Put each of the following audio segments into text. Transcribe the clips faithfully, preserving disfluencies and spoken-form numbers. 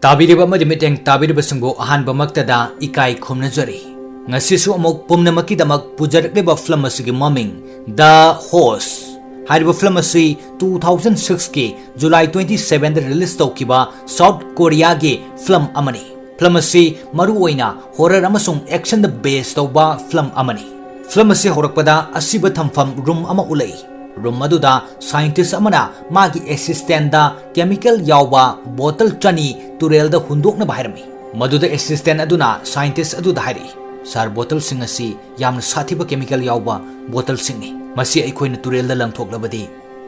ꯇꯥꯕꯤꯔꯤꯕ ꯑꯃꯗꯤ ꯃꯤꯠꯌꯦꯡ ꯇꯥꯕꯤꯔꯤꯕꯁꯤꯡꯕꯨ ꯑꯍꯥꯟꯕꯃꯛꯇꯗ ꯏꯀꯥꯏ ꯈꯨꯝꯅꯖꯔꯤ꯫ ꯉꯁꯤꯁꯨ ꯑꯃꯨꯛ ꯄꯨꯝꯅꯃꯛꯀꯤꯗꯃꯛ ꯄꯨꯖꯔꯛꯂꯤꯕ ꯐꯤꯂꯝ ꯑꯁꯤꯒꯤ ꯃꯃꯤꯡ The Host꯫ ꯍꯥꯏꯔꯤꯕ ꯐꯤꯂꯝ ꯑꯁꯤ two thousand six ꯀꯤ July twenty seven ꯗ release ꯇꯧꯈꯤꯕ South Korea ꯒꯤ ꯐꯤꯂꯝ ꯑꯃꯅꯤ꯫ ꯐꯤꯂꯝ ꯑꯁꯤ ꯃꯔꯨꯑꯣꯏꯅ horror ꯑꯃꯁꯨꯡ action ꯗ base ꯇꯧꯕ ꯐꯤꯂꯝ ꯑꯃꯅꯤ꯫ ꯐꯤꯂꯝ ꯑꯁꯤ ꯍꯧꯔꯛꯄꯗ ꯑꯁꯤꯕ ꯊꯝꯐꯝ room ꯑꯃ ꯎꯠꯂꯛꯏ꯫ Room ꯑꯗꯨꯗ scientist ꯑꯃꯅ ꯃꯥꯒꯤ assistant ꯗ chemical ꯌꯥꯎꯕ bottle ꯆꯅꯤ ꯇꯨꯔꯦꯜꯗ ꯍꯨꯟꯗꯣꯛꯅꯕ ꯍꯥꯏꯔꯝꯃꯤ꯫ ꯃꯗꯨꯗ assistant ꯑꯗꯨꯅ scientist ꯑꯗꯨꯗ ꯍꯥꯏꯔꯛꯏ, "Sir, bottle ꯁꯤꯡ ꯑꯁꯤ ꯌꯥꯝꯅ ꯁꯥꯊꯤꯕ chemical ꯌꯥꯎꯕ bottle ꯁꯤꯡꯅꯤ꯫ ꯃꯁꯤ ꯑꯩꯈꯣꯏꯅ ꯇꯨꯔꯦꯜꯗ ꯂꯪꯊꯣꯛꯂꯕꯗꯤ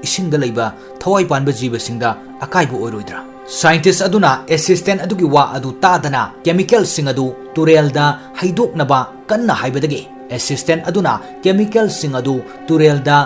ꯏꯁꯤꯡꯗ ꯂꯩꯕ ꯊꯋꯥꯏ ꯄꯥꯟꯕ ꯖꯤꯕꯁꯤꯡꯗ ꯑꯀꯥꯏꯕ ꯑꯣꯏꯔꯣꯏꯗ꯭ꯔꯥ?" Scientist ꯑꯗꯨꯅ assistant ꯑꯗꯨꯒꯤ ꯋꯥ ꯑꯗꯨ ꯇꯥꯗꯅ chemical ꯁꯤꯡ ꯑꯗꯨ ꯇꯨꯔꯦꯜꯗ ꯍꯩꯗꯣꯛꯅꯕ ꯀꯟꯅ ꯍꯥꯏꯕꯗꯒꯤ assistant ꯑꯗꯨꯅ chemical ꯁꯤꯡ ꯑꯗꯨ ꯇꯨꯔꯦꯜꯗ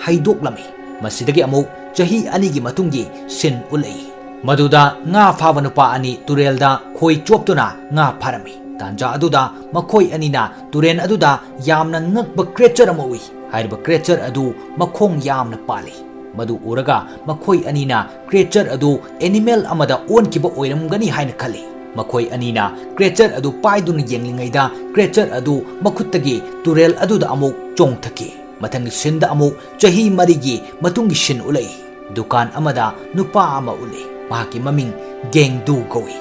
ꯍꯩꯗꯣꯛꯂꯝꯃꯤ꯫ ꯃꯁꯤꯗꯒꯤ ꯑꯃꯨꯛ ꯆꯍꯤ ꯑꯅꯤꯒꯤ ꯃꯇꯨꯡꯒꯤ scene ꯎꯠꯂꯛꯏ꯫ ꯃꯗꯨꯗ ꯉꯥ ꯐꯥꯕ ꯅꯨꯄꯥ ꯑꯅꯤ ꯇꯨꯔꯦꯜꯗ ꯈꯣꯏ ꯆꯣꯞꯇꯨꯅ ꯉꯥ ꯐꯥꯔꯝꯃꯤ꯫ ꯇꯥꯟꯖꯥ ꯑꯗꯨꯗ ꯃꯈꯣꯏ ꯑꯅꯤꯅ ꯇꯨꯔꯦꯜ ꯑꯗꯨꯗ ꯌꯥꯝꯅ ꯉꯛꯄ creature ꯑꯃ ꯎꯏ꯫ ꯍꯥꯏꯔꯤꯕ creature ꯑꯗꯨ ꯃꯈꯣꯡ ꯌꯥꯝꯅ ꯄꯥꯜꯂꯤ꯫ ꯃꯗꯨ ꯎꯔꯒ ꯃꯈꯣꯏ ꯑꯅꯤꯅ creature ꯑꯗꯨ animal ꯑꯃꯗ ꯑꯣꯟꯈꯤꯕ ꯑꯣꯏꯔꯝꯒꯅꯤ ꯍꯥꯏꯅ ꯈꯜꯂꯤ꯫ ꯃꯈꯣꯏ ꯑꯅꯤꯅ creature ꯑꯗꯨ ꯄꯥꯏꯗꯨꯅ ꯌꯦꯡꯂꯤꯉꯩꯗ creature ꯑꯗꯨ ꯃꯈꯨꯠꯇꯒꯤ ꯇꯨꯔꯦꯜ ꯑꯗꯨꯗ ꯑꯃꯨꯛ ꯆꯣꯡꯊꯈꯤ꯫ ꯃꯊꯪꯒꯤ scene ꯗ ꯑꯃꯨꯛ ꯆꯍꯤ ꯃꯔꯤꯒꯤ ꯃꯇꯨꯡꯒꯤ scene ꯎꯠꯂꯛꯏ꯫ ꯗꯨꯀꯥꯟ ꯑꯃꯗ ꯅꯨꯄꯥ ꯑꯃ ꯎꯠꯂꯤ꯫ ꯃꯍꯥꯛꯀꯤ ꯃꯃꯤꯡ ꯒꯦꯡꯗꯨ ꯀꯧꯏ꯫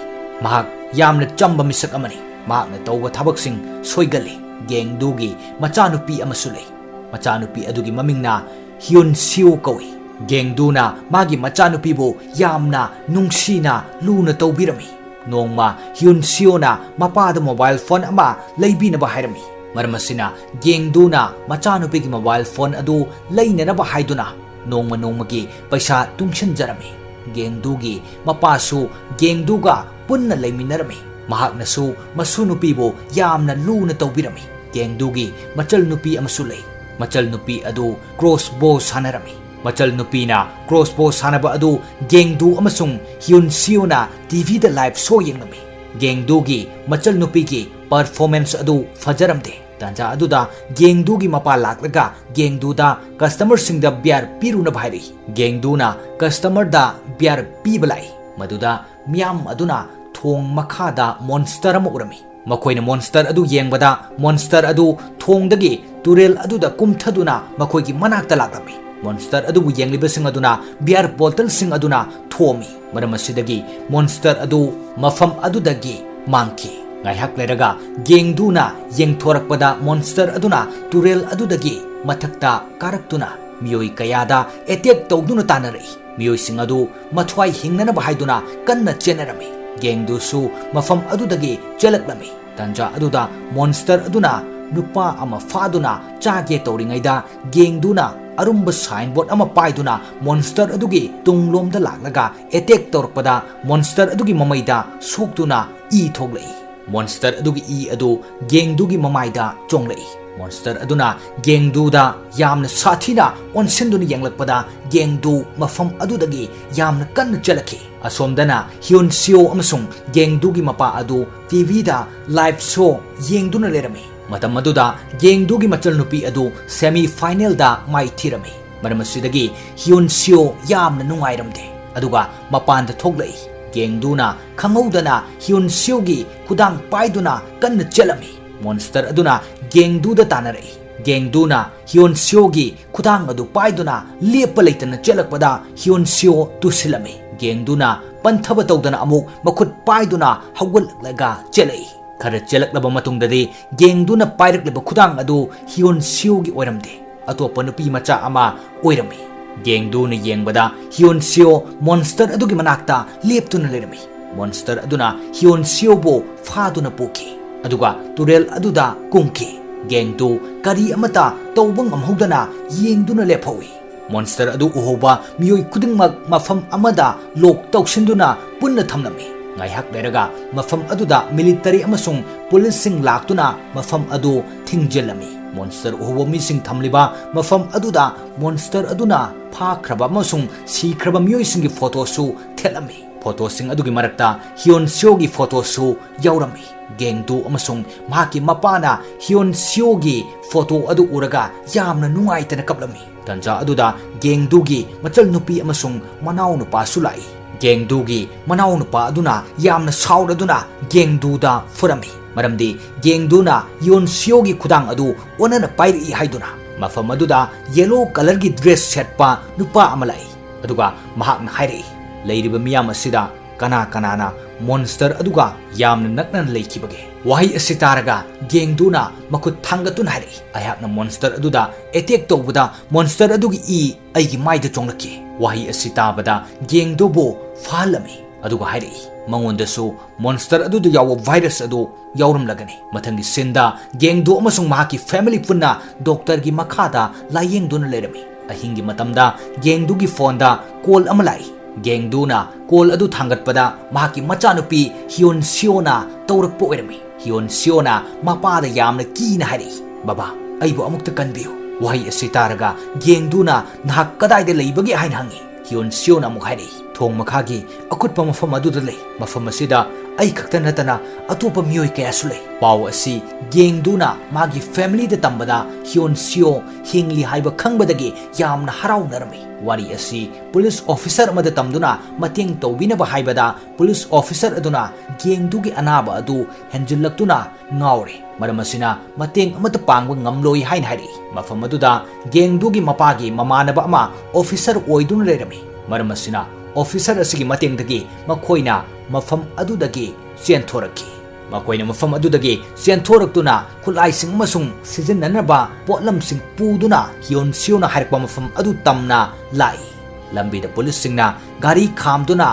ꯃꯍꯥꯛ ꯌꯥꯝꯅ ꯆꯝꯕ ꯃꯤꯁꯛ ꯑꯃꯅꯤ꯫ ꯃꯍꯥꯛꯅ ꯇꯧꯕ ꯊꯕꯛꯁꯤꯡ ꯁꯣꯏꯒꯜꯂꯤ꯫ ꯒꯦꯡꯗꯨꯒꯤ ꯃꯆꯥꯅꯨꯄꯤ ꯑꯃꯁꯨ ꯂꯩ꯫ ꯃꯆꯥꯅꯨꯄꯤ ꯑꯗꯨꯒꯤ ꯃꯃꯤꯡꯅ ꯍ꯭ꯌꯨꯟ ꯁꯤꯌꯣ ꯀꯧꯏ꯫ ꯒꯦꯡꯗꯨꯅ ꯃꯥꯒꯤ ꯃꯆꯥꯅꯨꯄꯤꯕꯨ ꯌꯥꯝꯅ ꯅꯨꯡꯁꯤꯅ ꯂꯨꯅ ꯇꯧꯕꯤꯔꯝꯃꯤ꯫ ꯅꯣꯡꯃ ꯍ꯭ꯌꯨꯟ ꯁꯤꯌꯣꯅ ꯃꯄꯥꯗ mobile phone ꯑꯃ ꯂꯩꯕꯤꯅꯕ ꯍꯥꯏꯔꯝꯃꯤ꯫ ꯃꯔꯝ ꯑꯁꯤꯅ ꯒꯦꯡꯗꯨꯅ ꯃꯆꯥꯅꯨꯄꯤꯒꯤ mobile phone ꯑꯗꯨ ꯂꯩꯅꯅꯕ ꯍꯥꯏꯗꯨꯅ ꯅꯣꯡꯃ ꯅꯣꯡꯃꯒꯤ ꯄꯩꯁꯥ ꯇꯨꯡꯁꯤꯟꯖꯔꯝꯃꯤ꯫ ꯒꯦꯡꯗꯨꯒꯤ ꯃꯄꯥꯁꯨ ꯒꯦꯡꯗꯨꯒ ꯄꯨꯟꯅ ꯂꯩꯃꯤꯟꯅꯔꯝꯃꯤ꯫ ꯃꯍꯥꯛꯅꯁꯨ ꯃꯁꯨ ꯅꯨꯄꯤꯕꯨ ꯌꯥꯝꯅ ꯂꯨꯅ ꯇꯧꯕꯤꯔꯝꯃꯤ꯫ ꯒꯦꯡꯗꯨꯒꯤ ꯃꯆꯜ ꯅꯨꯄꯤ ꯑꯃꯁꯨ ꯂꯩ꯫ ꯃꯆꯜ ꯅꯨꯄꯤ ꯑꯗꯨ crossbow ꯁꯥꯟꯅꯔꯝꯃꯤ꯫ ꯃꯆꯜ ꯅꯨꯄꯤꯅ crossbow ꯁꯥꯟꯅꯕ ꯑꯗꯨ ꯒꯦꯡꯗꯨ ꯑꯃꯁꯨꯡ ꯍ꯭ꯌꯨꯟ ꯁꯤꯌꯣꯅ T V ꯗ live show ꯌꯦꯡꯂꯝꯃꯤ꯫ ꯒꯦꯡꯗꯨꯒꯤ ꯃꯆꯜ ꯅꯨꯄꯤꯒꯤ performance ꯑꯗꯨ ꯐꯖꯔꯝꯗꯦ꯫ ꯇꯥꯟꯖꯥ ꯑꯗꯨꯗ ꯒꯦꯡꯗꯨꯒꯤ ꯃꯄꯥ ꯂꯥꯛꯂꯒ ꯒꯦꯡꯗꯨꯗ customer ꯁꯤꯡꯗ beer ꯄꯤꯔꯨꯅꯕ ꯍꯥꯏꯔꯛꯏ꯫ ꯒꯦꯡꯗꯨꯅ customer ꯗ beer ꯄꯤꯕ ꯂꯥꯛꯏ꯫ ꯃꯗꯨꯗ ꯃꯤꯌꯥꯝ ꯑꯗꯨꯅ ꯊꯣꯡ ꯃꯈꯥꯗ ꯃꯣꯟꯁꯇꯔ ꯑꯃ ꯎꯔꯝꯃꯤ꯫ ꯃꯈꯣꯏꯅ ꯃꯣꯟꯁꯇꯔ ꯑꯗꯨ ꯌꯦꯡꯕꯗ, ꯃꯣꯟꯁꯇꯔ ꯑꯗꯨ ꯊꯣꯡꯗꯒꯤ ꯇꯨꯔꯦꯜ ꯑꯗꯨꯗ ꯀꯨꯝꯊꯗꯨꯅ ꯃꯈꯣꯏꯒꯤ ꯃꯅꯥꯛꯇ ꯂꯥꯛꯂꯝꯃꯤ꯫ ꯃꯣꯟꯁꯇꯔ ꯑꯗꯨꯕꯨ ꯌꯦꯡꯂꯤꯕꯁꯤꯡ ꯑꯗꯨꯅ ꯕꯤꯌꯔ ꯕꯣꯇꯜꯁꯤꯡ ꯑꯗꯨꯅ ꯊꯣꯝꯃꯤ꯫ ꯃꯔꯝ ꯑꯁꯤꯗꯒꯤ ꯃꯣꯟꯁꯇꯔ ꯑꯗꯨ ꯃꯐꯝ ꯑꯗꯨꯗꯒꯤ ꯃꯥꯡꯈꯤ꯫ ꯉꯥꯏꯍꯥꯛ ꯂꯩꯔꯒ ꯒꯦꯡꯗꯨꯅ ꯌꯦꯡꯊꯣꯔꯛꯄꯗ, ꯃꯣꯟꯁꯇꯔ ꯑꯗꯨꯅ ꯇꯨꯔꯦꯜ ꯑꯗꯨꯗꯒꯤ ꯃꯊꯛꯇ ꯀꯥꯔꯛꯇꯨꯅ ꯃꯤꯑꯣꯏ ꯀꯌꯥꯗ ꯑꯦꯇꯦꯛ ꯇꯧꯗꯨꯅ ꯇꯥꯟꯅꯔꯛꯏ꯫ ꯃꯤꯑꯣꯏꯁꯤꯡ ꯑꯗꯨ ꯃꯊ꯭ꯋꯥꯏ ꯍꯤꯡꯅꯅꯕ ꯍꯥꯏꯗꯨꯅ ꯀꯟꯅ ꯆꯦꯟꯅꯔꯝꯃꯤ꯫ ꯒꯦꯡꯗꯨꯁꯨ ꯃꯐꯝ ꯑꯗꯨꯗꯒꯤ ꯆꯦꯜꯂꯛꯂꯝꯃꯤ꯫ ꯇꯥꯟꯖꯥ ꯑꯗꯨꯗ ꯃꯣꯟꯁꯇꯔ ꯑꯗꯨꯅ ꯅꯨꯄꯥ ꯑꯃ ꯐꯥꯗꯨꯅ ꯆꯥꯒꯦ ꯇꯧꯔꯤꯉꯩꯗ, ꯒꯦꯡꯗꯨꯅ ꯑꯔꯨꯝꯕ ꯁꯥꯏꯟꯕꯣꯔꯗ ꯑꯃ ꯄꯥꯏꯗꯨꯅ ꯃꯣꯟꯁꯇꯔ ꯑꯗꯨꯒꯤ ꯇꯨꯡꯂꯣꯝꯗ ꯂꯥꯛꯂꯒ ꯑꯦꯇꯦꯛ ꯇꯧꯔꯛꯄꯗ, ꯃꯣꯟꯁꯇꯔ ꯑꯗꯨꯒꯤ ꯃꯃꯩꯗ ꯁꯣꯛꯇꯨꯅ ꯏ ꯊꯣꯛꯂꯛꯏ꯫ ꯃꯣꯟꯁꯇꯔ ꯑꯗꯨꯒꯤ ꯏ ꯑꯗꯨ ꯒꯦꯡꯗꯨꯒꯤ ꯃꯃꯥꯏꯗ ꯆꯣꯡꯂꯛꯏ꯫ ꯃꯣꯟꯁꯇꯔ ꯑꯗꯨꯅ ꯒꯦꯡꯗꯨꯗ ꯌꯥꯝꯅ ꯁꯥꯊꯤꯅ ꯑꯣꯟꯁꯤꯟꯗꯨꯅ ꯌꯦꯡꯂꯛꯄꯗ, ꯒꯦꯡꯗꯨ ꯃꯐꯝ ꯑꯗꯨꯗꯒꯤ ꯌꯥꯝꯅ ꯀꯟꯅ ꯆꯦꯜꯂꯛꯈꯤ꯫ ꯑꯁꯣꯝꯗꯅ ꯍꯤꯌꯣꯟ ꯁꯤꯌꯣ ꯑꯃꯁꯨꯡ ꯒꯦꯡꯗꯨꯒꯤ ꯃꯄꯥ ꯑꯗꯨ ꯇꯤꯚꯤꯗ ꯂꯥꯏꯚ ꯁꯣ ꯌꯦꯡꯗꯨꯅ ꯂꯩꯔꯝꯃꯤ꯫ ꯃꯇꯝ ꯑꯗꯨꯗ ꯒꯦꯡꯗꯨꯒꯤ ꯃꯆꯜꯅꯨꯄꯤ ꯑꯗꯨ ꯁꯦꯃꯤ ꯐꯥꯏꯅꯦꯜꯗ ꯃꯥꯏꯊꯤꯔꯝꯃꯤ꯫ ꯃꯔꯝ ꯑꯁꯤꯗꯒꯤ ꯍꯤꯌꯣꯟ ꯁꯤꯌꯣ ꯌꯥꯝꯅ ꯅꯨꯡꯉꯥꯏꯔꯝꯗꯦ, ꯑꯗꯨꯒ ꯃꯄꯥꯟꯗ ꯊꯣꯛꯂꯛꯏ꯫ ꯒꯦꯡꯗꯨꯅ ꯈꯪꯍꯧꯗꯅ ꯍꯤꯌꯣꯟ ꯁꯤꯌꯣꯒꯤ ꯈꯨꯗꯥꯡ ꯄꯥꯏꯗꯨꯅ ꯀꯟꯅ ꯆꯦꯜꯂꯝꯃꯤ꯫ ꯃꯣꯟꯁꯇꯔ ꯑꯗꯨꯅ ꯒꯦꯡꯗꯨꯗ ꯇꯥꯟꯅꯔꯛꯏ꯫ ꯒꯦꯡꯗꯨꯅ ꯍꯤꯌꯣꯟ ꯁꯤꯌꯣꯒꯤ ꯈꯨꯗꯥꯡ ꯑꯗꯨ ꯄꯥꯏꯗꯨꯅ ꯂꯦꯞꯄ ꯂꯩꯇꯅ ꯆꯦꯜꯂꯛꯄꯗ, ꯍꯤꯌꯣꯟ ꯁꯤꯌꯣ ꯇꯨꯁꯤꯜꯂꯝꯃꯤ꯫ ꯒꯦꯡꯗꯨꯅ ꯄꯟꯊꯕ ꯇꯧꯗꯅ ꯑꯃꯨꯛ ꯃꯈꯨꯠ ꯄꯥꯏꯗꯨꯅ ꯍꯧꯒꯠꯂꯛꯂꯒ ꯆꯦꯜꯂꯛꯏ꯫ ꯈꯔ ꯆꯦꯜꯂꯛꯂꯕ ꯃꯇꯨꯡꯗꯗꯤ, ꯒꯦꯡꯗꯨꯅ ꯄꯥꯏꯔꯛꯂꯤꯕ ꯈꯨꯗꯥꯡ ꯑꯗꯨ ꯍꯤꯌꯣꯟ ꯁꯤꯌꯣꯒꯤ ꯑꯣꯏꯔꯝꯗꯦ, ꯑꯇꯣꯞꯄ ꯅꯨꯄꯤ ꯃꯆꯥ ꯑꯃ ꯑꯣꯏꯔꯝꯃꯤ꯫ ꯒꯦꯡꯗꯨꯅ ꯌꯦꯡꯕꯗ, ꯍꯤꯌꯣꯟ ꯁꯤꯌꯣ ꯃꯣꯟꯁꯇꯔ ꯑꯗꯨꯒꯤ ꯃꯅꯥꯛꯇ ꯂꯦꯞꯇꯨꯅ ꯂꯩꯔꯝꯃꯤ꯫ ꯃꯣꯟꯁꯇꯔ ꯑꯗꯨꯅ ꯍꯤꯌꯣꯟ ꯁꯤꯌꯣꯕꯨ ꯐꯥꯗꯨꯅ ꯄꯨꯈꯤ, ꯑꯗꯨꯒ ꯇꯨꯔꯦꯜ ꯑꯗꯨꯗ ꯀꯨꯝꯈꯤ꯫ ꯒꯦꯡꯗꯨ ꯀꯔꯤ ꯑꯃꯠꯇ ꯇꯧꯕ ꯉꯝꯍꯧꯗꯅ ꯌꯦꯡꯗꯨꯅ ꯂꯦꯞꯍꯧꯏ꯫ ꯃꯣꯟꯁꯇꯔ ꯑꯗꯨ ꯎꯍꯧꯕ ꯃꯤꯑꯣꯏ ꯈꯨꯗꯤꯡꯃꯛ ꯃꯐꯝ ꯑꯃꯗ ꯂꯣꯛ ꯇꯧꯁꯤꯟꯗꯨꯅ ꯄꯨꯟꯅ ꯊꯝꯂꯝꯃꯤ꯫ ꯉꯥꯏꯍꯥꯛ ꯂꯩꯔꯒ ꯃꯐꯝ ꯑꯗꯨꯗ ꯃꯤꯂꯤꯇꯔꯤ ꯑꯃꯁꯨꯡ ꯄꯨꯂꯤꯁꯁꯤꯡ ꯂꯥꯛꯇꯨꯅ ꯃꯐꯝ ꯑꯗꯨ ꯊꯤꯡꯖꯤꯜꯂꯝꯃꯤ꯫ ꯃꯣꯟꯁꯇꯔ ꯎꯍꯧꯕ ꯃꯤꯁꯤꯡ ꯊꯝꯂꯤꯕ ꯃꯐꯝ ꯑꯗꯨꯗ ꯃꯣꯟꯁꯇꯔ ꯑꯗꯨꯅ ꯐꯥꯈ꯭ꯔꯕ ꯑꯃꯁꯨꯡ ꯁꯤꯈ꯭ꯔꯕ ꯃꯤꯑꯣꯏꯁꯤꯡꯒꯤ ꯐꯣꯇꯣꯁꯨ ꯊꯦꯠꯂꯝꯃꯤ꯫ ꯐꯣꯇꯣꯁꯤꯡ ꯑꯗꯨꯒꯤ ꯃꯔꯛꯇ ꯍꯤꯌꯣꯟ ꯁꯤꯌꯣꯒꯤ ꯐꯣꯇꯣꯁꯨ ꯌꯥꯎꯔꯝꯃꯤ꯫ ꯒꯦꯡꯗꯨ ꯑꯃꯁꯨꯡ ꯃꯍꯥꯛꯀꯤ ꯃꯄꯥꯅ ꯍꯤꯌꯣꯟ ꯁꯤꯌꯣꯒꯤ ꯐꯣꯇꯣ ꯑꯗꯨ ꯎꯔꯒ ꯌꯥꯝꯅ ꯅꯨꯡꯉꯥꯏꯇꯅ ꯀꯞꯂꯝꯃꯤ꯫ ꯇꯟꯖꯥ ꯑꯗꯨꯗ ꯒꯦꯡꯗꯨꯒꯤ ꯃꯆꯜꯅꯨꯄꯤ ꯑꯃꯁꯨꯡ ꯃꯅꯥꯎꯅꯨꯄꯥꯁꯨ ꯂꯥꯛꯏ꯫ ꯒꯦꯡꯗꯨꯒꯤ ꯃꯅꯥꯎꯅꯨꯄꯥ ꯑꯗꯨꯅ ꯌꯥꯝꯅ ꯁꯥꯎꯔꯗꯨꯅ ꯒꯦꯡꯗꯨꯗ ꯐꯨꯔꯝꯃꯤ꯫ ꯃꯔꯝꯗꯤ ꯒꯦꯡꯗꯨꯅ ꯌꯣꯟꯁꯤꯌꯣꯒꯤ ꯈꯨꯗꯥꯡ ꯑꯗꯨ ꯑꯣꯟꯅꯅ ꯄꯥꯏꯔꯛꯏ ꯍꯥꯏꯗꯨꯅ꯫ ꯃꯐꯝ ꯑꯗꯨꯗ ꯌꯦꯂꯣ ꯀꯂꯔꯒꯤ ꯗ꯭ꯔꯦꯁ ꯁꯦꯠꯄ ꯅꯨꯄꯥ ꯑꯃ ꯂꯥꯛꯏ꯫ ꯑꯗꯨꯒ ꯃꯍꯥꯛꯅ ꯍꯥꯏꯔꯛꯏ, "ꯂꯩꯔꯤꯕ ꯃꯤꯌꯥꯝ ꯑꯁꯤꯗ ꯀꯅꯥ ꯀꯅꯥꯅ ꯃꯣꯟꯁꯇꯔ ꯑꯗꯨꯒ ꯌꯥꯝꯅ ꯅꯛꯅꯅ ꯂꯩꯈꯤꯕꯒꯦ?" ꯋꯥꯍꯩ ꯑꯁꯤ ꯇꯥꯔꯒ ꯒꯦꯡꯗꯨꯅ ꯃꯈꯨꯠ ꯊꯥꯡꯒꯠꯇꯨꯅ ꯍꯥꯏꯔꯛꯏ, "ꯑꯩꯍꯥꯛꯅ ꯃꯣꯟꯁꯇꯔ ꯑꯗꯨꯗ ꯑꯦꯇꯦꯛ ꯇꯧꯕꯗ ꯃꯣꯟꯁꯇꯔ ꯑꯗꯨꯒꯤ ꯏ ꯑꯩꯒꯤ ꯃꯥꯏꯗ ꯆꯣꯡꯂꯛꯈꯤ꯫" ꯋꯥꯍꯩ ꯑꯁꯤ ꯇꯥꯕꯗ ꯒꯦꯡꯗꯨꯕꯨ ꯐꯥꯍꯜꯂꯝꯃꯤ꯫ ꯑꯗꯨꯒ ꯍꯥꯏꯔꯛꯏ, ꯃꯉꯣꯟꯗꯁꯨ ꯃꯣꯟꯁꯇꯔ ꯑꯗꯨꯗ ꯌꯥꯎꯕ ꯚꯥꯏꯔꯁ ꯑꯗꯨ ꯌꯥꯎꯔꯝꯂꯒꯅꯤ꯫ ꯃꯊꯪꯒꯤ ꯁꯤꯟꯗ ꯒꯦꯡꯗꯨ ꯑꯃꯁꯨꯡ ꯃꯍꯥꯛꯀꯤ ꯐꯦꯃꯤꯂꯤ ꯄꯨꯟꯅ ꯗꯣꯛꯇꯔꯒꯤ ꯃꯈꯥꯗ ꯂꯥꯌꯦꯡꯗꯨꯅ ꯂꯩꯔꯝꯃꯤ꯫ ꯑꯍꯤꯡꯒꯤ ꯃꯇꯝꯗ ꯒꯦꯡꯗꯨꯒꯤ ꯐꯣꯟꯗ ꯀꯣꯜ ꯑꯃ ꯂꯥꯛꯏ꯫ ꯒꯦꯡꯗꯨꯅ ꯀꯣꯜ ꯑꯗꯨ ꯊꯥꯡꯒꯠꯄꯗ ꯃꯍꯥꯛꯀꯤ ꯃꯆꯥꯅꯨꯄꯤ ꯍꯤꯌꯣꯟ ꯁꯤꯌꯣꯅ ꯇꯧꯔꯛꯄ ꯑꯣꯏꯔꯝꯃꯤ꯫ ꯍꯤꯌꯣꯟ ꯁꯤꯌꯣꯅ ꯃꯄꯥꯗ ꯌꯥꯝꯅ ꯀꯤꯅ ꯍꯥꯏꯔꯛꯏ, "ꯕꯕꯥ, ꯑꯩꯕꯨ ꯑꯃꯨꯛꯇ ꯀꯟꯕꯤꯌꯨ꯫" ꯋꯥꯍꯩ ꯑꯁꯤ ꯇꯥꯔꯒ ꯒꯦꯡꯗꯨꯅ, "ꯅꯍꯥꯛ ꯀꯗꯥꯏꯗ ꯂꯩꯕꯒꯦ?" ꯍꯥꯏꯅ ꯍꯪꯉꯤ꯫ ꯍꯤꯌꯣꯟ ꯁꯤꯌꯣꯅ ꯑꯃꯨꯛ ꯍꯥꯏꯔꯛꯏ, "ꯊꯣꯡ ꯃꯈꯥꯒꯤ ꯑꯀꯨꯠꯄ ꯃꯐꯝ ꯑꯗꯨꯗ ꯂꯩ꯫ ꯃꯐꯝ ꯑꯁꯤꯗ ꯑꯩ ꯈꯛꯇ ꯅꯠꯇꯅ ꯑꯇꯣꯞꯄ ꯃꯤꯑꯣꯏ ꯀꯌꯥꯁꯨ ꯂꯩ꯫" ꯄꯥꯎ ꯑꯁꯤ ꯒꯦꯡꯗꯨꯅ ꯃꯥꯒꯤ ꯐꯦꯃꯤꯂꯤꯗ ꯇꯝꯕꯗ ꯍꯤꯌꯣꯟ ꯁꯤꯌꯣ ꯍꯤꯡꯂꯤ ꯍꯥꯏꯕ ꯈꯪꯕꯗꯒꯤ ꯌꯥꯝꯅ ꯍꯔꯥꯎꯅꯔꯝꯃꯤ꯫ ꯋꯥꯔꯤ ꯑꯁꯤ ꯄꯨꯂꯤꯁ ꯑꯣꯐꯤꯁꯔ ꯑꯃꯗ ꯇꯝꯗꯨꯅ ꯃꯇꯦꯡ ꯇꯧꯕꯤꯅꯕ ꯍꯥꯏꯕꯗ ꯄꯨꯂꯤꯁ ꯑꯣꯐꯤꯁꯔ ꯑꯗꯨꯅ ꯒꯦꯡꯗꯨꯒꯤ ꯑꯅꯥꯕ ꯑꯗꯨ ꯍꯦꯟꯖꯤꯜꯂꯛꯇꯨꯅ ꯉꯥꯎꯔꯦ꯫ ꯃꯔꯝ ꯑꯁꯤꯅ ꯃꯇꯦꯡ ꯑꯃꯠꯇ ꯄꯥꯡꯕ ꯉꯝꯂꯣꯏ ꯍꯥꯏꯅ ꯍꯥꯏꯔꯛꯏ꯫ ꯃꯐꯝ ꯑꯗꯨꯗ ꯒꯦꯡꯗꯨꯒꯤ ꯃꯄꯥꯒꯤ ꯃꯃꯥꯟꯅꯕ ꯑꯃ ꯑꯣꯐꯤꯁꯔ ꯑꯣꯏꯗꯨꯅ ꯂꯩꯔꯝꯃꯤ꯫ ꯃꯔꯝ ꯑꯁꯤꯅ ꯑꯣꯐꯤꯁꯔ ꯑꯁꯤꯒꯤ ꯃꯇꯦꯡꯗꯒꯤ ꯃꯈꯣꯏꯅ ꯃꯐꯝ ꯑꯗꯨꯗꯒꯤ ꯆꯦꯟꯊꯣꯔꯛꯈꯤ꯫ ꯃꯈꯣꯏꯅ ꯃꯐꯝ ꯑꯗꯨꯗꯒꯤ ꯆꯦꯟꯊꯣꯔꯛꯇꯨꯅ ꯈꯨꯠꯂꯥꯏꯁꯤꯡ ꯑꯃꯁꯨꯡ ꯁꯤꯖꯤꯟꯅꯅꯕ ꯄꯣꯠꯂꯝꯁꯤꯡ ꯄꯨꯗꯨꯅ ꯍꯤꯌꯣꯟ ꯁꯤꯌꯣꯅ ꯍꯥꯏꯔꯛꯄ ꯃꯐꯝ ꯑꯗꯨ ꯇꯝꯅ ꯂꯥꯛꯏ꯫ ꯂꯝꯕꯤꯗ ꯄꯨꯂꯤꯁꯁꯤꯡꯅ ꯒꯥꯔꯤ ꯈꯥꯝꯗꯨꯅ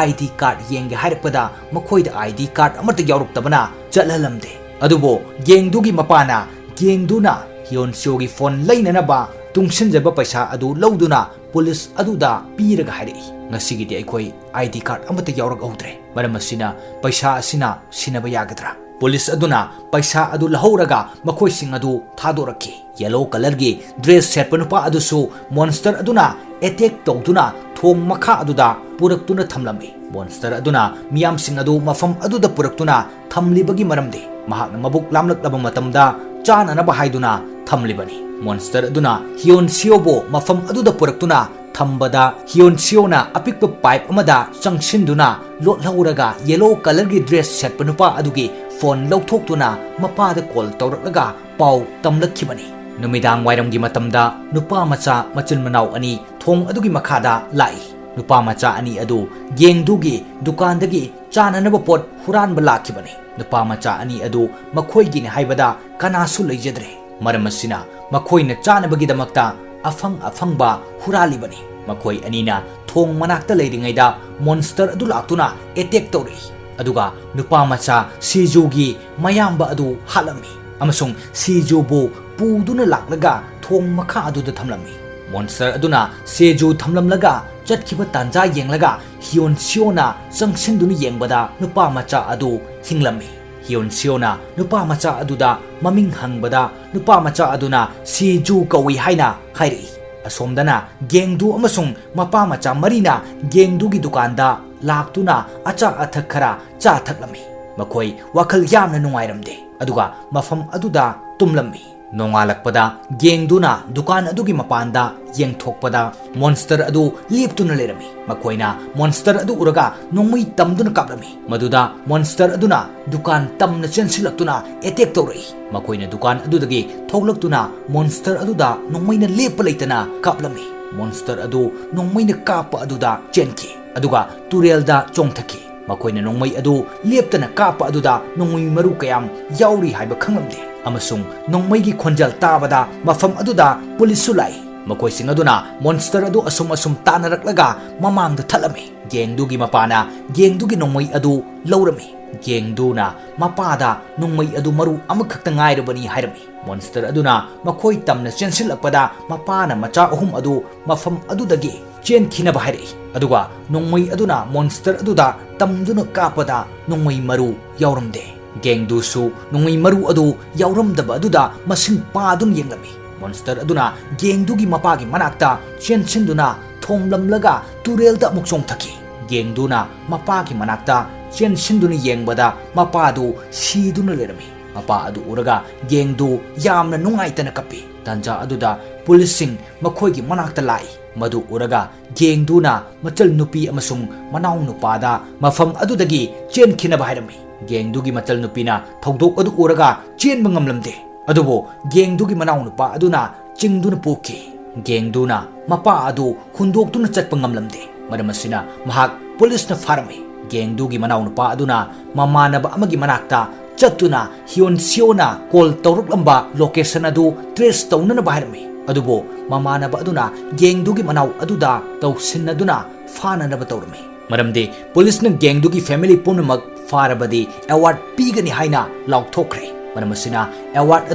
ID card ꯌꯦꯡꯒꯦ ꯍꯥꯏꯔꯛꯄꯗ ꯃꯈꯣꯏꯗ ID card ꯑꯃꯠꯇ ꯌꯥꯎꯔꯛꯇꯕꯅ ꯆꯠꯍꯜꯂꯝꯗꯦ꯫ ꯑꯗꯨꯕꯨ ꯒꯦꯡꯗꯨꯒꯤ ꯃꯄꯥꯅ ꯒꯦꯡꯗꯨꯅ ꯍꯤꯌꯣꯟ ꯁꯤꯌꯣꯒꯤ ꯐꯣꯟ ꯂꯩꯅꯅꯕ ꯇꯨꯡꯁꯤꯟꯖꯕ ꯄꯩꯁꯥ ꯑꯗꯨ ꯂꯧꯗꯨꯅ ꯄꯨꯂꯤꯁ ꯑꯗꯨꯗ ꯄꯤꯔꯒ ꯍꯥꯏꯔꯛꯏ, "ꯉꯁꯤꯒꯤꯗꯤ ꯑꯩꯈꯣꯏ ID card ꯑꯃꯠꯇ ꯌꯥꯎꯔꯛꯍꯧꯗ꯭ꯔꯦ꯫ ꯃꯔꯝ ꯑꯁꯤꯅ ꯄꯩꯁꯥ ꯑꯁꯤꯅ ꯁꯤꯟꯅꯕ ꯌꯥꯒꯗ꯭ꯔꯥ?" ꯄꯨꯂꯤꯁ ꯑꯗꯨꯅ ꯄꯩꯁꯥ ꯑꯗꯨ ꯂꯧꯍꯧꯔꯒ ꯃꯈꯣꯏꯁꯤꯡ ꯑꯗꯨ ꯊꯥꯗꯣꯔꯛꯈꯤ꯫ ꯌꯦꯂꯣ ꯀꯂꯔꯒꯤ ꯗ꯭ꯔꯦꯁ ꯁꯦꯠꯄ ꯅꯨꯄꯥ ꯑꯗꯨꯁꯨ ꯃꯣꯟꯁꯇꯔ ꯑꯗꯨꯅ ꯑꯦꯇꯦꯛ ꯇꯧꯗꯨꯅ ꯊꯣꯡ ꯃꯈꯥ ꯑꯗꯨꯗ ꯄꯨꯔꯛꯇꯨꯅ ꯊꯝꯂꯝꯃꯤ꯫ ꯃꯣꯟꯁꯇꯔ ꯑꯗꯨꯅ ꯃꯤꯌꯥꯝꯁꯤꯡ ꯑꯗꯨ ꯃꯐꯝ ꯑꯗꯨꯗ ꯄꯨꯔꯛꯇꯨꯅ ꯊꯝꯂꯤꯕꯒꯤ ꯃꯔꯝꯗꯤ ꯃꯍꯥꯛꯅ ꯃꯕꯨꯛ ꯂꯥꯝꯂꯛꯂꯕ ꯃꯇꯝꯗ ꯆꯥꯅꯅꯕ ꯍꯥꯏꯗꯨꯅ ꯊꯝꯂꯤꯕꯅꯤ꯫ ꯃꯣꯟꯁꯇꯔ ꯑꯗꯨꯅ ꯍꯤꯌꯣꯟ ꯁꯤꯌꯣꯕꯨ ꯃꯐꯝ ꯑꯗꯨꯗ ꯄꯨꯔꯛꯇꯨꯅ ꯊꯝꯕꯗ ꯍꯤꯌꯣꯟ ꯁꯤꯌꯣꯅ ꯑꯄꯤꯛꯄ ꯄꯥꯏꯞ ꯑꯃꯗ ꯆꯪꯁꯤꯟꯗꯨꯅ ꯂꯣꯠꯍꯧꯔꯒ ꯌꯦꯂꯣ ꯀꯂꯔꯒꯤ ꯗ꯭ꯔꯦꯁ ꯁꯦꯠꯄ ꯅꯨꯄꯥ ꯑꯗꯨꯒꯤ ꯐꯣꯟ ꯂꯧꯊꯣꯛꯇꯨꯅ ꯃꯄꯥꯗ ꯀꯣꯜ ꯇꯧꯔꯛꯂꯒ ꯄꯥꯎ ꯇꯝꯂꯛꯈꯤꯕꯅꯤ꯫ ꯅꯨꯃꯤꯗꯥꯡ ꯋꯥꯏꯔꯝꯒꯤ ꯃꯇꯝꯗ ꯅꯨꯄꯥ ꯃꯆꯥ ꯃꯆꯤꯟ ꯃꯅꯥꯎ ꯑꯅꯤ ꯊꯣꯡ ꯑꯗꯨꯒꯤ ꯃꯈꯥꯗ ꯂꯥꯛꯏ꯫ ꯅꯨꯄꯥ ꯃꯆꯥ ꯑꯅꯤ ꯑꯗꯨ ꯒꯦꯡꯗꯨꯒꯤ ꯗꯨꯀꯥꯟꯗꯒꯤ ꯆꯥꯅꯅꯕ ꯄꯣꯠ ꯍꯨꯔꯥꯟꯕ ꯂꯥꯛꯈꯤꯕꯅꯤ꯫ ꯅꯨꯄꯥ ꯃꯆꯥ ꯑꯅꯤ ꯑꯗꯨ ꯃꯈꯣꯏꯒꯤꯅꯤ ꯍꯥꯏꯕꯗ ꯀꯅꯥꯁꯨ ꯂꯩꯖꯗ꯭ꯔꯦ꯫ ꯃꯔꯝ ꯑꯁꯤꯅ ꯃꯈꯣꯏꯅ ꯆꯥꯅꯕꯒꯤꯗꯃꯛꯇ ꯑꯐꯪ ꯑꯐꯪꯕ ꯍꯨꯔꯥꯜꯂꯤꯕꯅꯤ꯫ ꯃꯈꯣꯏ ꯑꯅꯤꯅ ꯊꯣꯡ ꯃꯅꯥꯛꯇ ꯂꯩꯔꯤꯉꯩꯗ ꯃꯣꯟꯁꯇꯔ ꯑꯗꯨ ꯂꯥꯛꯇꯨꯅ ꯑꯦꯇꯦꯛ ꯇꯧꯔꯛꯏ꯫ ꯑꯗꯨꯒ ꯅꯨꯄꯥ ꯃꯆꯥ ꯁꯤꯖꯨꯒꯤ ꯃꯌꯥꯝꯕ ꯑꯗꯨ ꯍꯥꯠꯂꯝꯃꯤ꯫ ꯑꯃꯁꯨꯡ ꯁꯤꯖꯨꯕꯨ ꯄꯨꯗꯨꯅ ꯂꯥꯛꯂꯒ ꯊꯣꯡ ꯃꯈꯥ ꯑꯗꯨꯗ ꯊꯝꯂꯝꯃꯤ꯫ ꯃꯣꯟꯁꯇꯔ ꯑꯗꯨꯅ ꯁꯤꯖꯨ ꯊꯝꯂꯝꯂꯒ ꯆꯠꯈꯤꯕ ꯇꯥꯟꯖꯥ ꯌꯦꯡꯂꯒ ꯍꯤꯌꯣꯟ ꯁꯤꯌꯣꯅ ꯆꯪꯁꯤꯟꯗꯨꯅ ꯌꯦꯡꯕꯗ ꯅꯨꯄꯥ ꯃꯆꯥ ꯑꯗꯨ ꯍꯤꯡꯂꯝꯃꯤ꯫ ꯍꯤꯌꯣꯟ ꯁꯤꯌꯣꯅ ꯅꯨꯄꯥ ꯃꯆꯥ ꯑꯗꯨꯗ ꯃꯃꯤꯡ ꯍꯪꯕꯗ ꯅꯨꯄꯥ ꯃꯆꯥ ꯑꯗꯨꯅ ꯁꯤꯖꯨ ꯀꯧꯏ ꯍꯥꯏꯅ ꯍꯥꯏꯔꯛꯏ꯫ ꯑꯁꯣꯝꯗꯅ ꯒꯦꯡꯗꯨ ꯑꯃꯁꯨꯡ ꯃꯄꯥ ꯃꯆꯥ ꯃꯔꯤꯅ ꯒꯦꯡꯗꯨꯒꯤ ꯗꯨꯀꯥꯟꯗ ꯂꯥꯛꯇꯨꯅ ꯑꯆꯥ ꯑꯊꯛ ꯈꯔ ꯆꯥ ꯊꯛꯂꯝꯃꯤ꯫ ꯃꯈꯣꯏ ꯋꯥꯈꯜ ꯌꯥꯝꯅ ꯅꯨꯡꯉꯥꯏꯔꯝꯗꯦ, ꯑꯗꯨꯒ ꯃꯐꯝ ꯑꯗꯨꯗ ꯇꯨꯝꯂꯝꯃꯤ꯫ ꯅꯣꯡꯉꯥꯜꯂꯛꯄꯗ ꯒꯦꯡꯗꯨꯅ ꯗꯨꯀꯥꯟ ꯑꯗꯨꯒꯤ ꯃꯄꯥꯟꯗ ꯌꯦꯡꯊꯣꯛꯄꯗ ꯃꯣꯟꯁꯇꯔ ꯑꯗꯨ ꯂꯦꯞꯇꯨꯅ ꯂꯩꯔꯝꯃꯤ꯫ ꯃꯈꯣꯏꯅ ꯃꯣꯟꯁꯇꯔ ꯑꯗꯨ ꯎꯔꯒ ꯅꯣꯡꯃꯩ ꯇꯝꯗꯨꯅ ꯀꯥꯞꯂꯝꯃꯤ꯫ ꯃꯗꯨꯗ ꯃꯣꯟꯁꯇꯔ ꯑꯗꯨꯅ ꯗꯨꯀꯥꯟ ꯇꯝꯅ ꯆꯦꯟꯁꯤꯜꯂꯛꯇꯨꯅ ꯑꯦꯇꯦꯛ ꯇꯧꯔꯛꯏ꯫ ꯃꯈꯣꯏꯅ ꯗꯨꯀꯥꯟ ꯑꯗꯨꯗꯒꯤ ꯊꯣꯛꯂꯛꯇꯨꯅ ꯃꯣꯟꯁꯇꯔ ꯑꯗꯨꯗ ꯅꯣꯡꯃꯩꯅ ꯂꯦꯞꯄ ꯂꯩꯇꯅ ꯀꯥꯞꯂꯝꯃꯤ꯫ ꯃꯣꯟꯁꯇꯔ ꯑꯗꯨ ꯅꯣꯡꯃꯩꯅ ꯀꯥꯞꯄ ꯑꯗꯨꯗ ꯆꯦꯟꯈꯤ, ꯑꯗꯨꯒ ꯇꯨꯔꯦꯜꯗ ꯆꯣꯡꯊꯈꯤ꯫ ꯃꯈꯣꯏꯅ ꯅꯣꯡꯃꯩ ꯑꯗꯨ ꯂꯦꯞꯇꯅ ꯀꯥꯞꯄ ꯑꯗꯨꯗ ꯅꯣꯡꯃꯩ ꯃꯔꯨ ꯀꯌꯥꯝ ꯌꯥꯎꯔꯤ ꯍꯥꯏꯕ ꯈꯪꯂꯝꯗꯦ, ꯑꯃꯁꯨꯡ ꯅꯣꯡꯃꯩꯒꯤ ꯈꯣꯟꯖꯦꯜ ꯇꯥꯕꯗ ꯃꯐꯝ ꯑꯗꯨꯗ ꯄꯨꯂꯤꯁꯁꯨ ꯂꯥꯛꯏ꯫ ꯃꯈꯣꯏꯁꯤꯡ ꯑꯗꯨꯅ ꯃꯣꯟꯁꯇꯔ ꯑꯗꯨ ꯑꯁꯨꯝ ꯑꯁꯨꯝ ꯇꯥꯟꯅꯔꯛꯂꯒ ꯃꯃꯥꯡꯗ ꯊꯠꯂꯝꯃꯤ꯫ ꯒꯦꯡꯗꯨꯒꯤ ꯃꯄꯥꯅ ꯒꯦꯡꯗꯨꯒꯤ ꯅꯣꯡꯃꯩ ꯑꯗꯨ ꯂꯧꯔꯝꯃꯤ꯫ ꯒꯦꯡꯗꯨꯅ ꯃꯄꯥꯗ ꯅꯣꯡꯃꯩ ꯑꯗꯨ ꯃꯔꯨ ꯑꯃꯈꯛꯇ ꯉꯥꯏꯔꯕꯅꯤ ꯍꯥꯏꯔꯝꯃꯤ꯫ ꯃꯣꯟꯁꯇꯔ ꯑꯗꯨꯅ ꯃꯈꯣꯏ ꯇꯝꯅ ꯆꯦꯟꯁꯤꯜꯂꯛꯄꯗ ꯃꯄꯥꯅ ꯃꯆꯥ ꯑꯍꯨꯝ ꯑꯗꯨ ꯃꯐꯝ ꯑꯗꯨꯗꯒꯤ ꯆꯦꯟꯈꯤꯅꯕ ꯍꯥꯏꯔꯛꯏ, ꯑꯗꯨꯒ ꯅꯣꯡꯃꯩ ꯑꯗꯨꯅ ꯃꯣꯟꯁꯇꯔ ꯑꯗꯨꯗ ꯇꯝꯗꯨꯅ ꯀꯥꯞꯄꯗ ꯅꯣꯡꯃꯩ ꯃꯔꯨ ꯌꯥꯎꯔꯝꯗꯦ꯫ ꯒꯦꯡꯗꯨꯁꯨ ꯅꯣꯡꯃꯩ ꯃꯔꯨ ꯑꯗꯨ ꯌꯥꯎꯔꯝꯗꯕ ꯑꯗꯨꯗ ꯃꯁꯤꯡ ꯄꯥꯗꯨꯅ ꯌꯦꯡꯂꯝꯃꯤ꯫ ꯃꯣꯟꯁꯇꯔ ꯑꯗꯨꯅ ꯒꯦꯡꯗꯨꯒꯤ ꯃꯄꯥꯒꯤ ꯃꯅꯥꯛꯇ ꯆꯦꯟꯁꯤꯟꯗꯨꯅ ꯊꯣꯝꯂꯝꯂꯒ ꯇꯨꯔꯦꯜꯗ ꯑꯃꯨꯛ ꯆꯣꯡꯊꯈꯤ꯫ ꯒꯦꯡꯗꯨꯅ ꯃꯄꯥꯒꯤ ꯃꯅꯥꯛꯇ ꯆꯦꯟꯁꯤꯟꯗꯨꯅ ꯌꯦꯡꯕꯗ ꯃꯄꯥꯗꯨ ꯁꯤꯗꯨꯅ ꯂꯩꯔꯝꯃꯤ꯫ ꯃꯄꯥ ꯑꯗꯨ ꯎꯔꯒ ꯒꯦꯡꯗꯨ ꯌꯥꯝꯅ ꯅꯨꯡꯉꯥꯏꯇꯅ ꯀꯞꯄꯤ꯫ ꯇꯥꯟꯖꯥ ꯑꯗꯨꯗ ꯄꯨꯂꯤꯁꯁꯤꯡ ꯃꯈꯣꯏꯒꯤ ꯃꯅꯥꯛꯇ ꯂꯥꯛꯏ꯫ ꯃꯗꯨ ꯎꯔꯒ ꯒꯦꯡꯗꯨꯅ ꯃꯆꯜ ꯅꯨꯄꯤ ꯑꯃꯁꯨꯡ ꯃꯅꯥꯎ ꯅꯨꯄꯥꯗ ꯃꯐꯝ ꯑꯗꯨꯗꯒꯤ ꯆꯦꯟꯈꯤꯅꯕ ꯍꯥꯏꯔꯝꯃꯤ꯫ ꯒꯦꯡꯗꯨꯒꯤ ꯃꯆꯜ ꯅꯨꯄꯤꯅ ꯊꯧꯗꯣꯛ ꯑꯗꯨ ꯎꯔꯒ ꯆꯦꯟꯕ ꯉꯝꯂꯝꯗꯦ꯫ ꯑꯗꯨꯕꯨ ꯒꯦꯡꯗꯨꯒꯤ ꯃꯅꯥꯎ ꯅꯨꯄꯥ ꯑꯗꯨꯅ ꯆꯤꯡꯗꯨꯅ ꯄꯨꯈꯤ꯫ ꯒꯦꯡꯗꯨꯅ ꯃꯄꯥ ꯑꯗꯨ ꯍꯨꯟꯗꯣꯛꯇꯨꯅ ꯆꯠꯄ ꯉꯝꯂꯝꯗꯦ꯫ ꯃꯔꯝ ꯑꯁꯤꯅ ꯃꯍꯥꯛ ꯄꯨꯂꯤꯁꯅ ꯐꯥꯔꯝꯃꯤ꯫ ꯒꯦꯡꯗꯨꯒꯤ ꯃꯅꯥꯎ ꯅꯨꯄꯥ ꯑꯗꯨꯅ ꯃꯃꯥꯟꯅꯕ ꯑꯃꯒꯤ ꯃꯅꯥꯛꯇ ꯆꯠꯇꯨꯅ ꯍꯤꯌꯣꯟ ꯁꯤꯌꯣꯅ ꯀꯣꯜ ꯇꯧꯔꯛꯂꯝꯕ ꯂꯣꯀꯦꯁꯟ ꯑꯗꯨ ꯇ꯭ꯔꯦꯁ ꯇꯧꯅꯅꯕ ꯍꯥꯏꯔꯝꯃꯤ꯫ ꯑꯗꯨꯕꯨ ꯃꯃꯥꯟꯅꯕ ꯑꯗꯨꯅ ꯒꯦꯡꯗꯨꯒꯤ ꯃꯅꯥꯎ ꯑꯗꯨꯗ ꯇꯧꯁꯤꯟꯅꯗꯨꯅ ꯐꯥꯅꯅꯕ ꯇꯧꯔꯝꯃꯤ꯫ ꯃꯔꯝꯗꯤ ꯄꯨꯂꯤꯁꯅ ꯒꯦꯡꯗꯨꯒꯤ ꯐꯦꯃꯤꯂꯤ ꯄꯨꯝꯅꯃꯛ ꯐꯥꯔꯕꯗꯤ ꯑꯦꯋꯥꯔꯗ ꯄꯤꯒꯅꯤ ꯍꯥꯏꯅ ꯂꯥꯎꯊꯣꯛꯈ꯭ꯔꯦ꯫ ꯃꯔꯝ ꯑꯁꯤꯅ ꯑꯦꯋꯥꯔꯗ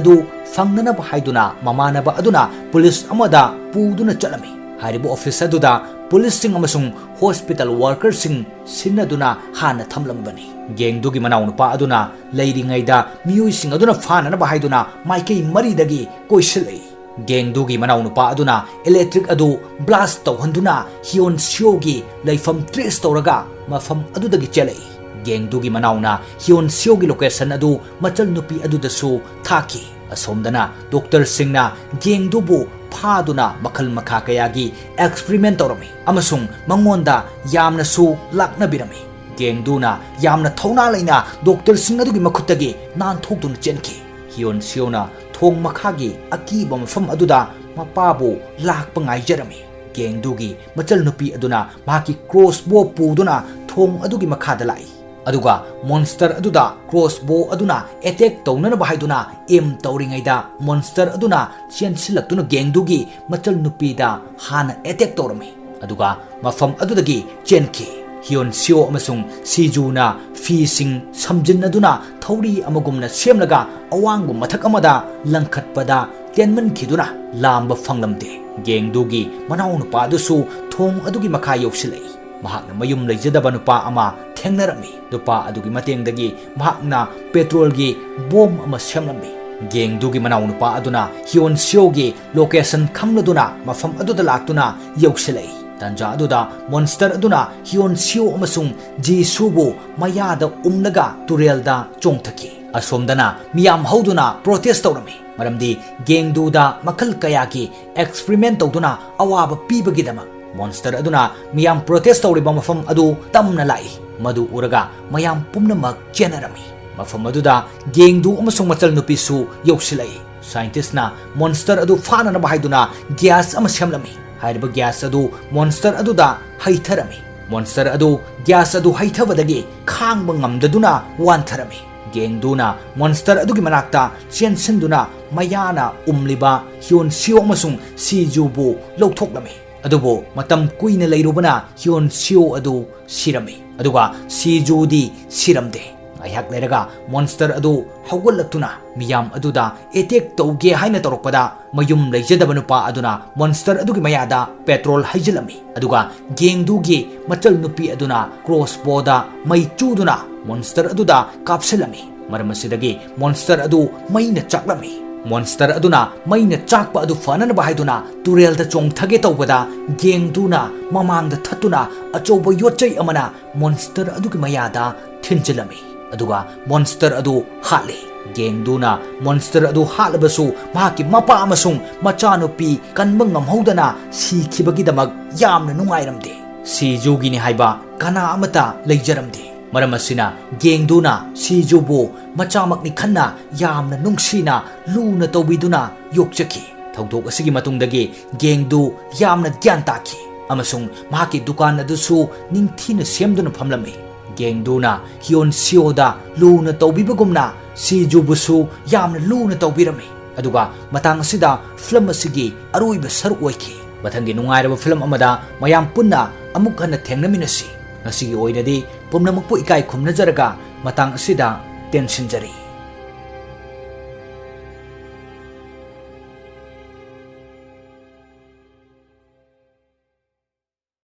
ꯑꯗꯨ ꯐꯪꯅꯅꯕ ꯍꯥꯏꯗꯨꯅ ꯃꯃꯥꯟꯅꯕ ꯑꯗꯨꯅ ꯄꯨꯂꯤꯁ ꯑꯃꯗ ꯄꯨꯗꯨꯅ ꯆꯠꯂꯝꯃꯤ꯫ ꯍꯥꯏꯔꯤꯕ ꯑꯣꯐꯤꯁ ꯑꯗꯨꯗ ꯄꯨꯂꯤꯁꯁꯤꯡ ꯑꯃꯁꯨꯡ ꯍꯣꯁꯄꯤꯇꯥꯜ ꯋꯥꯔꯀꯔꯁꯤꯡ ꯁꯤꯟꯅꯗꯨꯅ ꯍꯥꯟꯅ ꯊꯝꯂꯝꯕꯅꯤ꯫ ꯒꯦꯡꯗꯨꯒꯤ ꯃꯅꯥꯎꯅꯨꯄꯥ ꯑꯗꯨꯅ ꯂꯩꯔꯤꯉꯩꯗ ꯃꯤꯑꯣꯏꯁꯤꯡ ꯑꯗꯨꯅ ꯐꯥꯅꯅꯕ ꯍꯥꯏꯗꯨꯅ ꯃꯥꯏꯀꯩ ꯃꯔꯤꯗꯒꯤ ꯀꯣꯏꯁꯤꯜꯂꯛꯏ꯫ ꯒꯦꯡꯗꯨꯒꯤ ꯃꯅꯥꯎꯅꯨꯄꯥ ꯑꯗꯨꯅ ꯏꯂꯦꯛꯇ꯭ꯔꯤꯛ ꯑꯗꯨ ꯕ꯭ꯂꯥꯁ ꯇꯧꯍꯟꯗꯨꯅ ꯍꯤꯌꯣꯟ ꯁꯤꯌꯣꯒꯤ ꯂꯩꯐꯝ ꯇ꯭ꯔꯦꯁ ꯇꯧꯔꯒ ꯃꯐꯝ ꯑꯗꯨꯗꯒꯤ ꯆꯦꯜꯂꯛꯏ꯫ ꯒꯦꯡꯗꯨꯒꯤ ꯃꯅꯥꯎꯅ ꯍꯤꯌꯣꯟ ꯁꯤꯌꯣꯒꯤ ꯂꯣꯀꯦꯁꯟ ꯑꯗꯨ ꯃꯆꯜ ꯅꯨꯄꯤ ꯑꯗꯨꯗꯁꯨ ꯊꯥꯈꯤ꯫ ꯑꯁꯣꯝꯗꯅ ꯗꯣꯛꯇꯔꯁꯤꯡꯅ ꯒꯦꯡꯗꯨꯕꯨ ꯐꯥꯗꯨꯅ ꯃꯈꯜ ꯃꯈꯥ ꯀꯌꯥꯒꯤ ꯑꯦꯛꯁꯄꯔꯤꯃꯦꯟ ꯇꯧꯔꯝꯃꯤ ꯑꯃꯁꯨꯡ ꯃꯉꯣꯟꯗ ꯌꯥꯝꯅꯁꯨ ꯂꯥꯛꯅꯕꯤꯔꯝꯃꯤ꯫ ꯒꯦꯡꯗꯨꯅ ꯌꯥꯝꯅ ꯊꯧꯅꯥ ꯂꯩꯅ ꯗꯣꯛꯇꯔꯁꯤꯡ ꯑꯗꯨꯒꯤ ꯃꯈꯨꯠꯇꯒꯤ ꯅꯥꯟꯊꯣꯛꯇꯨꯅ ꯆꯦꯟꯈꯤ꯫ ꯍꯤꯌꯣꯟ ꯁꯤꯌꯣꯅ ꯊꯣꯡ ꯃꯈꯥꯒꯤ ꯑꯀꯤꯕ ꯃꯐꯝ ꯑꯗꯨꯗ ꯃꯄꯥꯕꯨ ꯂꯥꯛꯄ ꯉꯥꯏꯖꯔꯝꯃꯤ꯫ ꯒꯦꯡꯗꯨꯒꯤ ꯃꯆꯜ ꯅꯨꯄꯤ ꯑꯗꯨꯅ ꯃꯍꯥꯛꯀꯤ ꯀ꯭ꯔꯣꯁꯕꯣ ꯄꯨꯗꯨꯅ ꯊꯣꯡ ꯑꯗꯨꯒꯤ ꯃꯈꯥꯗ ꯂꯥꯛꯏ꯫ ꯑꯗꯨꯒ ꯃꯣꯟꯁꯇꯔ ꯑꯗꯨꯗ ꯀ꯭ꯔꯣꯁꯕꯣ ꯑꯗꯨꯅ ꯑꯦꯇꯦꯛ ꯇꯧꯅꯅꯕ ꯍꯥꯏꯗꯨꯅ ꯑꯦꯝ ꯇꯧꯔꯤꯉꯩꯗ ꯃꯣꯟꯁꯇꯔ ꯑꯗꯨꯅ ꯆꯦꯟꯁꯤꯜꯂꯛꯇꯨꯅ ꯒꯦꯡꯗꯨꯒꯤ ꯃꯆꯜ ꯅꯨꯄꯤꯗ ꯍꯥꯟꯅ ꯑꯦꯇꯦꯛ ꯇꯧꯔꯝꯃꯤ꯫ ꯑꯗꯨꯒ ꯃꯐꯝ ꯑꯗꯨꯗꯒꯤ ꯆꯦꯟꯈꯤ꯫ ꯍꯤꯌꯣꯟ ꯁꯤꯌꯣ ꯑꯃꯁꯨꯡ ꯁꯤꯖꯨꯅ ꯐꯤꯁꯤꯡ ꯁꯝꯖꯤꯟꯅꯗꯨꯅ ꯊꯧꯔꯤ ꯑꯃꯒꯨꯝꯅ ꯁꯦꯝꯂꯒ ꯑꯋꯥꯡꯕ ꯃꯊꯛ ꯑꯃꯗ ꯂꯪꯈꯠꯄꯗ ꯇꯦꯟꯃꯟꯈꯤꯗꯨꯅ ꯂꯥꯝꯕ ꯐꯪꯂꯝꯗꯦ꯫ ꯒꯦꯡꯗꯨꯒꯤ ꯃꯅꯥꯎꯅꯨꯄꯥ ꯑꯗꯨꯁꯨ ꯊꯣꯡ ꯑꯗꯨꯒꯤ ꯃꯈꯥ ꯌꯧꯁꯤꯜꯂꯛꯏ꯫ ꯃꯍꯥꯛꯅ ꯃꯌꯨꯝ ꯂꯩꯖꯗꯕ ꯅꯨꯄꯥ ꯑꯃ ꯊꯦꯡꯅꯔꯝꯃꯤ꯫ ꯅꯨꯄꯥ ꯑꯗꯨꯒꯤ ꯃꯇꯦꯡꯗꯒꯤ ꯃꯍꯥꯛꯅ ꯄꯦꯇ꯭ꯔꯣꯜꯒꯤ ꯕꯣꯝ ꯑꯃ ꯁꯦꯝꯂꯝꯃꯤ꯫ ꯒꯦꯡꯗꯨꯒꯤ ꯃꯅꯥꯎꯅꯨꯄꯥ ꯑꯗꯨꯅ ꯍꯤꯌꯣꯟ ꯁꯤꯌꯣꯒꯤ ꯂꯣꯀꯦꯁꯟ ꯈꯪꯂꯗꯨꯅ ꯃꯐꯝ ꯑꯗꯨꯗ ꯂꯥꯛꯇꯨꯅ ꯌꯧꯁꯤꯜꯂꯛꯏ꯫ ꯇꯥꯟꯖꯥ ꯑꯗꯨꯗ ꯃꯣꯟꯁꯇꯔ ꯑꯗꯨꯅ ꯍꯤꯌꯣꯟ ꯁꯤꯌꯣ ꯑꯃꯁꯨꯡ ꯖꯤꯁꯨꯕꯨ ꯃꯌꯥꯗ ꯎꯝꯂꯒ ꯇꯨꯔꯦꯜꯗ ꯆꯣꯡꯊꯈꯤ꯫ ꯑꯁꯣꯝꯗꯅ ꯃꯤꯌꯥꯝ ꯍꯧꯗꯨꯅ ꯄ꯭ꯔꯣꯇꯦꯁ ꯇꯧꯔꯝꯃꯤ꯫ ꯃꯔꯝꯗꯤ ꯒꯦꯡꯗꯨꯗ ꯃꯈꯜ ꯀꯌꯥꯒꯤ experiment ꯇꯧꯗꯨꯅ ꯑꯋꯥꯕ ꯄꯤꯕꯒꯤꯗꯃꯛ꯫ Monster ꯑꯗꯨꯅ ꯃꯤꯌꯥꯝ protest ꯇꯧꯔꯤꯕ ꯃꯐꯝ ꯑꯗꯨ ꯇꯝꯅ ꯂꯥꯛꯏ꯫ ꯃꯗꯨ ꯎꯔꯒ ꯃꯌꯥꯝ ꯄꯨꯝꯅꯃꯛ ꯆꯦꯟꯅꯔꯝꯃꯤ꯫ ꯃꯐꯝ ꯑꯗꯨꯗ ꯒꯦꯡꯗꯨ ꯑꯃꯁꯨꯡ ꯃꯆꯜ ꯅꯨꯄꯤꯁꯨ ꯌꯧꯁꯤꯜꯂꯛꯏ꯫ Scientistꯅ monster ꯑꯗꯨ ꯐꯥꯅꯅꯕ ꯍꯥꯏꯗꯨꯅ gas ꯑꯃ ꯁꯦꯝꯂꯝꯃꯤ꯫ ꯍꯥꯏꯔꯤꯕ gas ꯑꯗꯨ monster ꯑꯗꯨꯗ ꯍꯩꯊꯔꯝꯃꯤ꯫ Monster ꯑꯗꯨ gas ꯑꯗꯨ ꯍꯩꯊꯕꯗꯒꯤ ꯈꯥꯡꯕ ꯉꯝꯗꯗꯨꯅ ꯋꯥꯟꯊꯔꯝꯃꯤ꯫ ꯒꯦꯡꯗꯨꯅ monster ꯑꯗꯨꯒꯤ ꯃꯅꯥꯛꯇ ꯆꯦꯟꯁꯤꯟꯗꯨꯅ ꯃꯌꯥꯅ ꯎꯝꯂꯤꯕ ꯍꯤꯌꯣꯟ ꯁꯤꯌꯣ ꯑꯃꯁꯨꯡ ꯁꯤꯖꯨꯕꯨ ꯂꯧꯊꯣꯛꯂꯝꯃꯤ꯫ ꯑꯗꯨꯕꯨ ꯃꯇꯝ ꯀꯨꯏꯅ ꯂꯩꯔꯨꯕꯅ ꯍꯤꯌꯣꯟ ꯁꯤꯌꯣ ꯑꯗꯨ ꯁꯤꯔꯝꯃꯤ꯫ ꯑꯗꯨꯒ ꯁꯤꯖꯨꯗꯤ ꯁꯤꯔꯝꯗꯦ꯫ ꯉꯥꯏꯍꯥꯛ ꯂꯩꯔꯒ monster ꯑꯗꯨ ꯍꯧꯒꯠꯂꯛꯇꯨꯅ ꯃꯤꯌꯥꯝ ꯑꯗꯨꯗ attack ꯇꯧꯒꯦ ꯍꯥꯏꯅ ꯇꯧꯔꯛꯄꯗ, ꯃꯌꯨꯝ ꯂꯩꯖꯗꯕ ꯅꯨꯄꯥ ꯑꯗꯨꯅ monster ꯑꯗꯨꯒꯤ ꯃꯌꯥꯗ petrol ꯍꯩꯖꯤꯜꯂꯝꯃꯤ꯫ ꯑꯗꯨꯒ ꯒꯦꯡꯗꯨꯒꯤ ꯃꯆꯜ ꯅꯨꯄꯤ ꯑꯗꯨꯅ crossbowꯗ ꯃꯩ ꯆꯨꯗꯨꯅ monster ꯑꯗꯨꯗ ꯀꯥꯞꯁꯤꯜꯂꯝꯃꯤ꯫ ꯃꯔꯝ ꯑꯁꯤꯗꯒꯤ monster ꯑꯗꯨ ꯃꯩꯅ ꯆꯥꯛꯂꯝꯃꯤ꯫ Monster ꯑꯗꯨꯅ ꯃꯩꯅ ꯆꯥꯛꯄ ꯑꯗꯨ ꯐꯅꯅꯕ ꯍꯥꯏꯗꯨꯅ ꯇꯨꯔꯦꯜꯗ ꯆꯣꯡꯊꯒꯦ ꯇꯧꯕꯗ, ꯒꯦꯡꯗꯨꯅ ꯃꯃꯥꯡꯗ ꯊꯠꯇꯨꯅ ꯑꯆꯧꯕ ꯌꯣꯠꯆꯩ ꯑꯃꯅ monster ꯑꯗꯨꯒꯤ ꯃꯌꯥꯗ ꯊꯤꯟꯖꯤꯜꯂꯝꯃꯤ꯫ ꯑꯗꯨꯒ monster ꯑꯗꯨ ꯍꯥꯠꯂꯤ꯫ ꯒꯦꯡꯗꯨꯅ monster ꯑꯗꯨ ꯍꯥꯠꯂꯕꯁꯨ, ꯃꯍꯥꯛꯀꯤ ꯃꯄꯥ ꯑꯃꯁꯨꯡ ꯃꯆꯥꯅꯨꯄꯤ ꯀꯟꯕ ꯉꯝꯍꯧꯗꯅ ꯁꯤꯈꯤꯕꯒꯤꯗꯃꯛ ꯌꯥꯝꯅ ꯅꯨꯡꯉꯥꯏꯔꯝꯗꯦ꯫ ꯁꯤꯖꯨꯒꯤꯅꯤ ꯍꯥꯏꯕ ꯀꯅꯥ ꯑꯃꯠꯇ ꯂꯩꯖꯔꯝꯗꯦ꯫ ꯃꯔꯝ ꯑꯁꯤꯅ ꯒꯦꯡꯗꯨꯅ ꯁꯤꯖꯨꯕꯨ ꯃꯆꯥꯃꯛꯅꯤ ꯈꯟꯅ ꯌꯥꯝꯅ ꯅꯨꯡꯁꯤꯅ ꯂꯨꯅ ꯇꯧꯕꯤꯗꯨꯅ ꯌꯣꯛꯆꯈꯤ꯫ ꯊꯧꯗꯣꯛ ꯑꯁꯤꯒꯤ ꯃꯇꯨꯡꯗꯒꯤ ꯒꯦꯡꯗꯨ ꯌꯥꯝꯅ ꯒ꯭ꯌꯥꯟ ꯇꯥꯈꯤ ꯑꯃꯁꯨꯡ ꯃꯍꯥꯛꯀꯤ ꯗꯨꯀꯥꯟ ꯑꯗꯨꯁꯨ ꯅꯤꯡꯊꯤꯅ ꯁꯦꯝꯗꯨꯅ ꯐꯝꯂꯝꯃꯤ꯫ ꯒꯦꯡꯗꯨꯅ ꯍꯤꯌꯣꯟ ꯁꯤꯌꯣꯗ ꯂꯨꯅ ꯇꯧꯕꯤꯕꯒꯨꯝꯅ ꯁꯤꯖꯨꯕꯨꯁꯨ ꯌꯥꯝꯅ ꯂꯨꯅ ꯇꯧꯕꯤꯔꯝꯃꯤ꯫ ꯑꯗꯨꯒ ꯃꯇꯥꯡ ꯑꯁꯤꯗ film ꯑꯁꯤꯒꯤ ꯑꯔꯣꯏꯕ ꯁꯔꯨꯛ ꯑꯣꯏꯈꯤ꯫ ꯃꯊꯪꯒꯤ ꯅꯨꯡꯉꯥꯏꯔꯕ film ꯑꯃꯗ ꯃꯌꯥꯝ ꯄꯨꯟꯅ ꯑꯃꯨꯛ ꯍꯟꯅ ꯊꯦꯡꯅꯃꯤꯟꯅꯁꯤ꯫ ꯉꯁꯤꯒꯤ ꯑꯣꯏꯅꯗꯤ ꯄꯨꯝꯅꯃꯛꯄꯨ ꯏꯀꯥꯏ ꯈꯨꯝꯅꯖꯔꯒ ꯃꯇꯥꯡ ꯑꯁꯤꯗ ꯇꯦꯟꯁꯤꯟꯖꯔꯤ꯫